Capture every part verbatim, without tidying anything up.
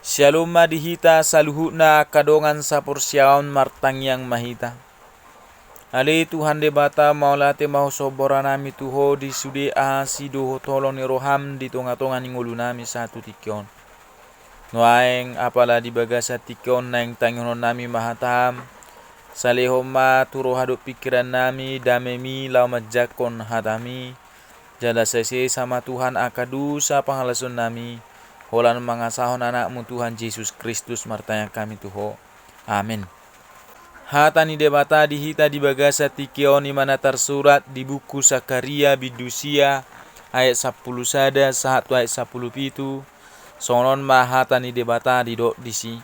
Syalom ma di hita saluhutna angka dongan saporseaon, martangiang ma hita. Ale Tuhan Debata, mauliate ma husomba rohanami tu Ho di sude asi dohot holong ni roham di tongatonga ni ngolunami sahat tu tingki on. Nuaeng apala di bagasan tingki on naeng tangihononnami ma hataM, salehon ma tu roha dohot pingkirannami damemi laho manjangkon hataMi, jala sai sesa ma Tuhan angka dosa pangalaosionnami, holan mangasahon AnakMu Tuhan Jesus Kristus martangiang hami tu Ho. Amen. Hata ni Debata di hita di bagasan tingki on i ma na tarsurat di buku Sakaria bindu sia ayat sampulu sada sahat tu ayat sampulu pitu. Songon on ma hata ni Debata didok disi: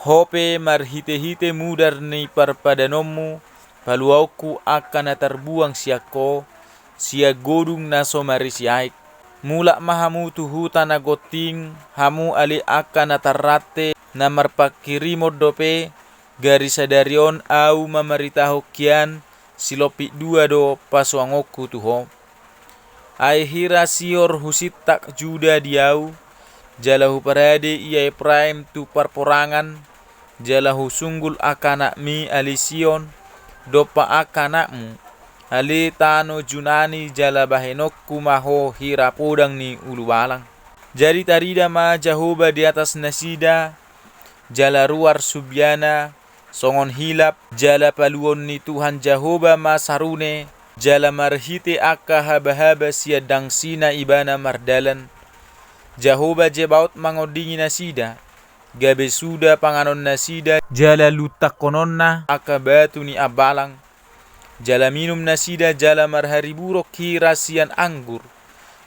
Ho pe marhitehite mudar ni parpadanonmu paluaonku angka na tarbuang sian ho, sian godung na so marisi aek. Mulak ma hamu tu huta na gonting, hamu ale angka na tarrante, na marpangkirimon dope. Gari sadari on Ahu mamaritahon hian, silompit dua do pasuangonku tu ho. Ai hira sihor husintak Juda di Ahu, jala huparade ia Epraim tu parporangan, jala husunggul angka anakmi ale Sion, dompak angka anakmu, ale tano Junani, jala bahenonku ma ho hira podang ni ulubalang. Jadi tarida ma Jahowa di atas nasida, jala ruar subiana songon hilap, jala paluon ni Tuhan Jahowa ma sarune, jala marhite angka habahaba sian dangsina ibana mardalan. Jahowa Zebaot mangondingi nasida, gabe suda panganonnasida, jala luntangkononna angka batu ni ambalang. Jala minum nasida jala marhariburok hira sian anggur,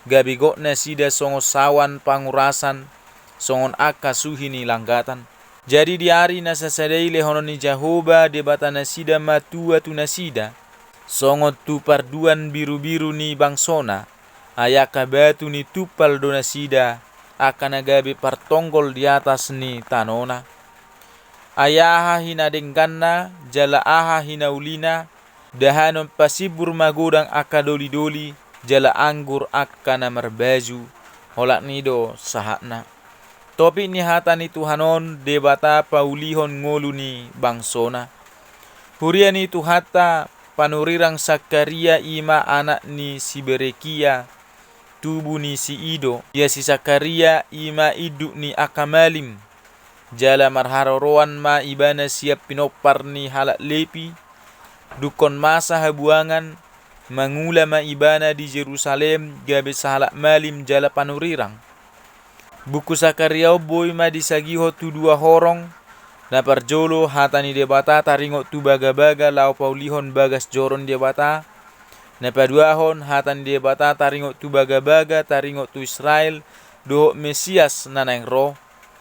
gabe gok nasida songon sawan pangurasan, songon angka suhi ni langgatan. Jadi di ari na sasada i lehonon ni Jahowa Debata nasida ma tua tu nasida, songon tu parduan birubiru ni bangsona, ai angka batu ni tumpal do nasida, angka na gabe partonggol di atas ni tanona. Ai aha hinadengganna, jala aha hinaulina, dahanon pasimbur ma godang angka dolidoli, jala anggur angka na marbaju, olat ni do sahatna. Topik ni hata ni Tuhan on, Debata paulihon ngolu ni bangsona. Huria ni Tuhanta, panurirang Sakaria i ma anak ni si Berekia, tubu ni si Ido. Ia si Sakaria i ma induk ni angka malim, jala marharoroan ma ibana sian pinompar ni halak Lepi. Dungkon masa habuangan, mangula ma ibana di Jerusalem gabe sahalak malim jala panurirang. Buku Sakaria on boi ma disagihon tu dua horong. Na parjolo, hata ni Debata taringot tu bagabaga laho paulihon bagas joro ni Debata. Na paduahon, hata ni Debata taringot tu bagabaga taringot tu Israel dohot Mesias na naeng ro.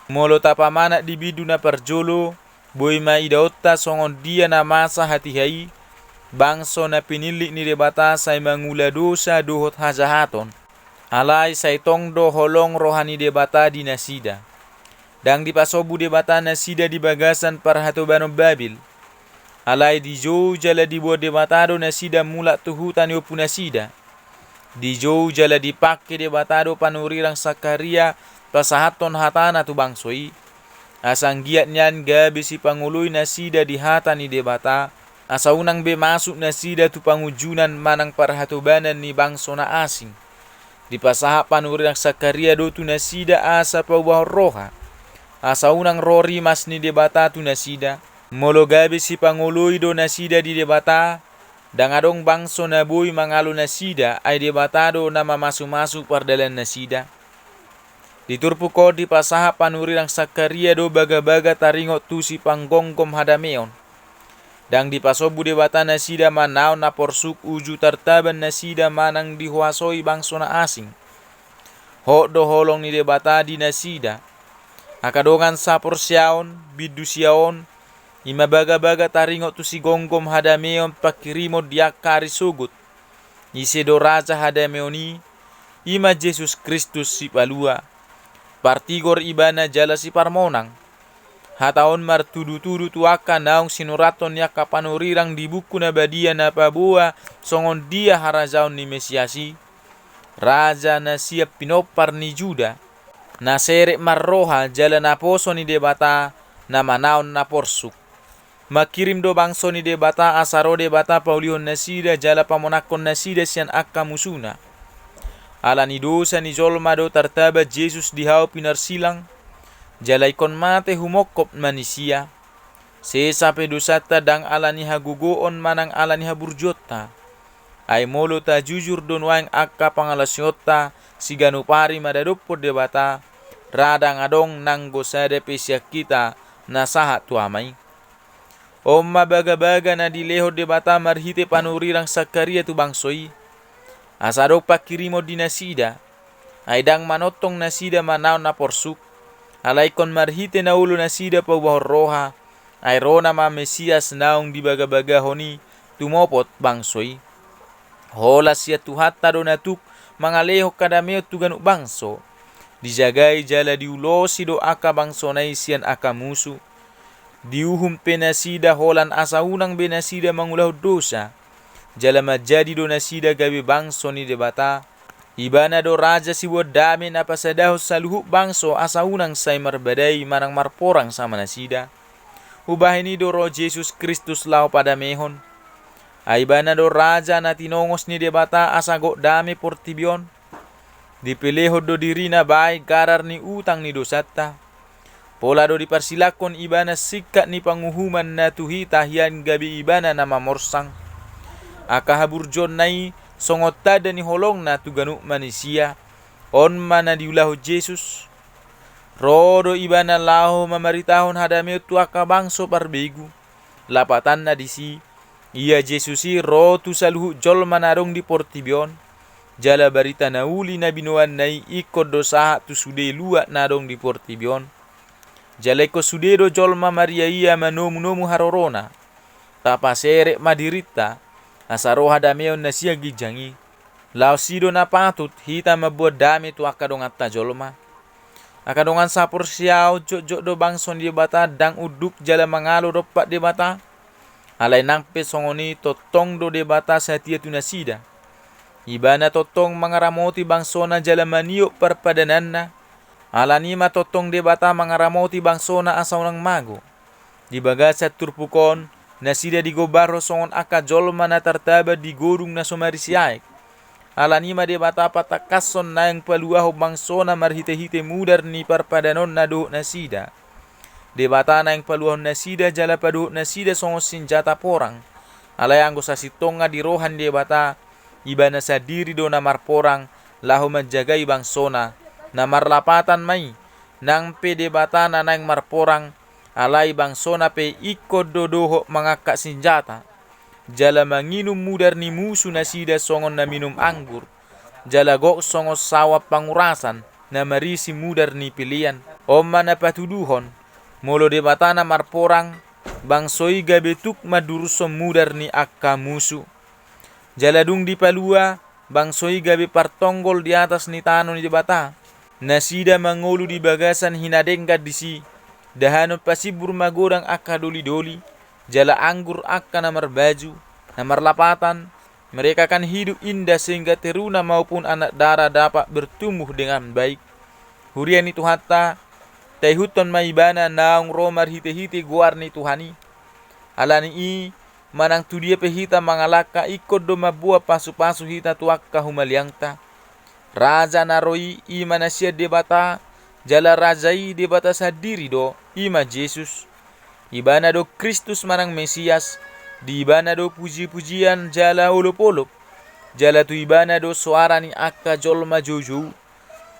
Molo tapamanat di bindu na parjolo, boi ma idaonta songon dia na masa hatiha i, bangso na pinillit ni Debata sai mangula dosa dohot hajahaton. Alai sai tong do holong roha ni Debata di nasida. Ndang dipasombu Debata nasida di bagasan parhatobanon Babel. Alai dijou jala diboan Debata do nasida mulak tu huta ni ompunasida. Dijou jala dipangke Debata do panurirang Sakaria pasahathon hatana tu bangso i. Asa anggiat nian gabe sipangoloi nasida di hata ni Debata, asa unang be masuk nasida tu pangunjunan manang parhatobanan ni bangso na asing. Dipasahat panurirang Sakaria do tu nasida asa paubahon roha, asa unang ro rimas ni Debata tu nasida. Molo gabe sipangoloi do nasida di Debata, ndang adong bangso na boi mangalo nasida, ai Debata do na mamasumasu pardalanannasida. Di turpuk on dipasahat panurirang Sakaria do bagabaga taringot tu sipanggonggom hadameon. Ndang dipasombu Debata nasida manaon na porsuk uju tartaban nasida manang dihuasoi bangso na asing. Hot do holong ni Debata di nasida. Angka dongan saporseaon, bindu sia on, i ma bagabaga taringot tu sigomgom hadameon pangkirimon di angka ari sogot. Ise do raja hadameon i? I ma Jesus Kristus Sipalua. Partigor ibana jala siparmonang. Hata on martudutudu tu angka naung sinurathon ni angka panurirang di buku na badia na paboa songon dia harajaon ni Mesias i. Raja na sian pinompar ni Juda. na serep marroha jala naposo ni Debata, na manaon na porsuk. Mangkirim do bangso ni Debata asa ro Debata paulihon nasida jala pamonangkon nasida sian angka musuna. Ala ni dosa ni jolma do tartaban Jesus di hau pinarsilang, jala ingkon mate humongkop manisia. Sesa pe dosanta ndang ala ni hagogoon manang ala ni haburjuonta. Ai molo tajujur do nuaeng angka pangalaosionta siganup ari madadophon Debata, ra ndang adong nanggo sada pe sian hita na sahat tu Ama i. On ma bagabaga na dilehon Debata marhite panurirang Sakaria tu bangso i, asa adong pangkirimon di nasida. Ai ndang manongtong nasida manaon na porsuk, alai ingkon marhite na olo nasida paubahon roha, ai ro nama Mesias naung dibagabagahon i tumopot bangso i. Holan sian Tuhanta do na tuk mangalehon hadameon tu ganup bangso. Dijagai jala diulosi do angka bangsona i sian angka musu. Diuhum pe nasida holan asa unang be nasida mangulahon dosa. Jala manjadi do nasida gabe bangso ni Debata. Ibana do raja siboan dame na pasadahon saluhut bangso asa unang sai marbadai manang marporang sama nasida. Hubahen i do ro Jesus Kristus laho padamehon. Ai ibana do raja na tinongos ni Debata asa gok dame portibi on. Dipelehon do dirina baen garar ni utang ni dosanta. Pola do diparsilangkon ibana singkat ni panguhuman na tu hita hian gabe ibana na mamorsang. Angka haburjuonna i songon tanda ni holongna tu ganup manisia. On ma na diulahon Jesus. Ro do ibana laho mamaritahon hadameon tu angka bangso parbegu. Lapatanna disi, ia Jesus i ro tu saluhut jolma na adong di portibi on. Jala barita na uli na binoanna i ingkon do sahat tu sude luat na adong di portibi on. Jala ingkon sude do jolma mariaia manomunomu harorona. Tapaserep ma dirinta, asa ro hadameon na sian ginjang i. Laos i do na patut hita mamboan dame tu angka donganta jolma. Angka dongan saporseaon, jotjot do bangso ni Debata ndang unduk jala mangalo dompak Debata. Alai nang pe songon i tongtong do Debata satia tu nasida. Ibana tongtong mangaramoti bangsona jala maniop parpadananna. Ala ni i ma tongtong Debata mangaramoti bangsona asa unang mago. Di bagasan turpuk on, nasida digombarhon songon angka jolma na tartaban di godung na so marisi aek. Ala ni i ma Debata patangkashon naeng paluahon bangsona marhitehite mudar ni parpadanonna dohot nasida. Debata naeng paluahon nasida jala padohot nasida songon sinjata porang. Alai anggo sasintongna di roha ni Debata, Ibana sandiri do na marporang laho manjagai bangsona. Na marlapatan ma i, nang pe Debata na naeng marporang, alai bangsona pe ingkon do dohot mangangkat sinjata, jala manginum mudar ni musu nasida songon na minum anggur, jala gok songon saoan pangurasan na marisi mudar ni pelean. On ma na patuduhon, molo Debata na marporang, bangso i gabe tuk mandurushon mudar ni angka musu. Jala dung dipalua, bangso i gabe partonggol di atas ni tano ni Debata. Nasida mangolu di bagasan hinadenggan disi, dahanon pasimbur magodang angka dolidoli, jala anggur angka na marbaju, na marlapatan, mereka akan hidup indah sehingga teruna maupun anak dara dapat bertumbuh dengan baik. Huria ni Tuhanta, taihuthon ma Ibana naung ro marhitehite goar ni Tuhan i. Ala ni i, manang tu dia pe hita mangalangka, ingkon do mamboan pasupasu hita tu angka humaliangta. Raja na ro i, i ma na sian Debata, jala Raja i Debata sandiri do, i ma Jesus. Ibana do Kristus manang Mesias, di Ibana do pujipujian jala olopolop, jala tu Ibana do soara ni angka jolma joujou.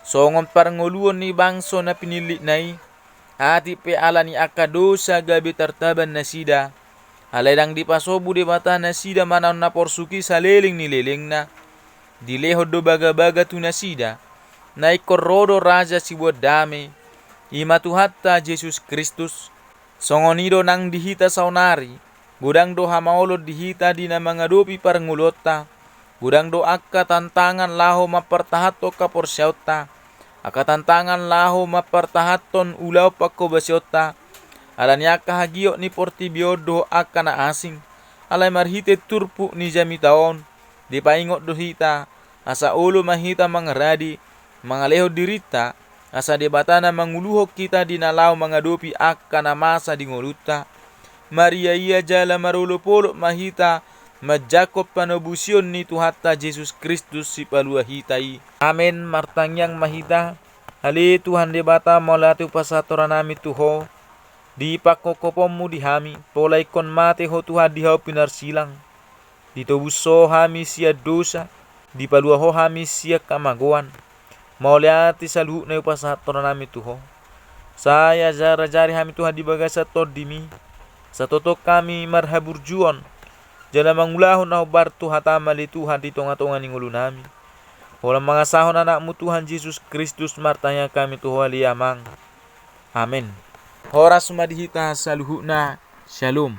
Songon parngoluon ni bangso na pinillitna i, atik pe ala ni angka dosa gabe tartaban nasida, alai ndang dipasombu Debata nasida manaon na porsuk i saleleng ni lelengna. Dilehon do bagabaga tu nasida, na ingkon ro do Raja siboan dame, i ma Tuhanta Jesus Kristus. Songon i do nang di hita saonari, godang do hamaolon di hita di na mangadopi parngoluonta, godang do angka tantangan laho mampartahathon haporseaonta, angka tantangan laho mampartahathon ulaon panghobasionta, ala ni angka hagiot ni portibi on dohot angka na asing, alai marhite turpuk ni jamita on, dipaingot do hita, asa olo ma hita mangarade, mangalehon dirinta, Asa Debata na manguluhon hita di na laho mangadopi angka na masa di ngolunta, mariaia jala marolopolop ma hita manjangkon panobusion ni Tuhanta Jesus Kristus Sipalua hita i. Amen. Martangiang ma hita. Ale Tuhan Debata, mauliate hupasahat rohanami tu Ho di pangkophopon-Mu di hami, pola ingkon mate Ho Tuhan di hau pinarsilang. Ditobus Ho hami sian dosa, dipalua Ho hami sian hamagoan. Mauliate saluhutna hupasahat rohanami tu Ho. Sai ajar-ajari hami Tuhan di bagasan Tondi-Mi, asa tongtong hami marhaburjuon jala mangulahon na hombar tu hata-Mu ale Tuhan di tonga-tonga ni ngolunami. Holan mangasahon Anak-Mu Tuhan Jesus Kristus martangiang hami tu Ho ale Amang. Amen. Horas ma di hita saluhutna. Shalom.